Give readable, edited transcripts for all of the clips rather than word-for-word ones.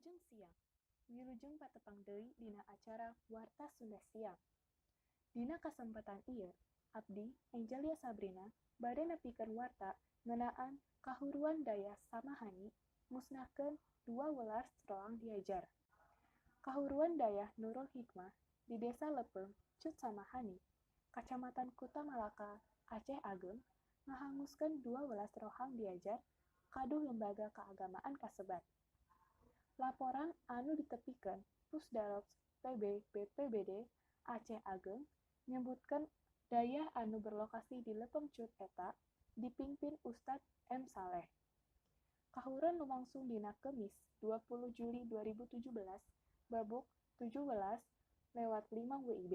Wilujeng siang. Wilujeng patepang deui dina acara Warta Sunda Siang. Dina kasempatan ieu, abdi Angelia Sabrina bade nepikeun warta ngeunaan kahuruan dayah Samahani musnahkeun 12 rohang diajar. Kahuruan Dayah Nurul Hikmah di Desa Leupeung Cut Samahani, Kacamatan Kuta Malaka, Aceh Ageng, ngahanguskeun 12 rohang diajar kaduh lembaga keagamaan kasebat. Laporan anu ditepikeun Pusdalops PB BPBD Aceh Ageng nyebutkeun dayah anu berlokasi di Leupeung Cut eta dipingpin Ustad M. Saleh. Kahuruan lumangsung dina Kemis 20 Juli 2017 babuk 17.05 WIB.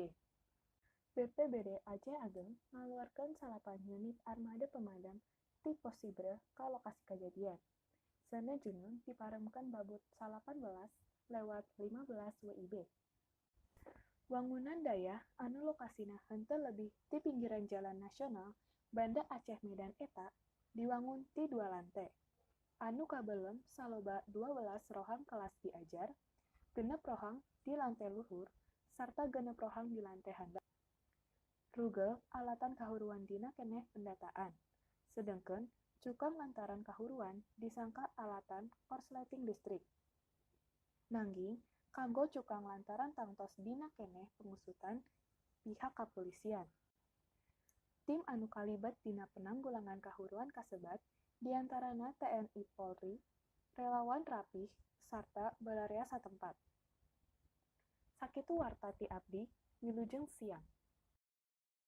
BPBD Aceh Ageng ngaluarkeun 9 unit armada pemadam ti Pos Sibreh ka lokasi kajadian. Seuneu junun diparemkeun babut 19.15 WIB. Wangunan dayah anu lokasina henteu leuwih ti pinggiran jalan nasional Banda Aceh Medan eta diwangun ti 2 lante. Anu kabelem saloba 12 rohang kelas diajar, 6 rohang di lante luhur, sarta 6 rohang di lante handap. Rugel alatan kahuruan dina keneh pendataan, sedengkeun cukang lantaran kahuruan disangka alatan korsleting listrik. Nanging, kanggo cukang lantaran tangtos dina keneh pengusutan pihak kapolisian. Tim anu kalibat dina penanggulangan kahuruan kasebat diantarana TNI Polri, relawan Rapih, sarta balarea satempat. Sakitu warta ti abdi, wilujeng siang.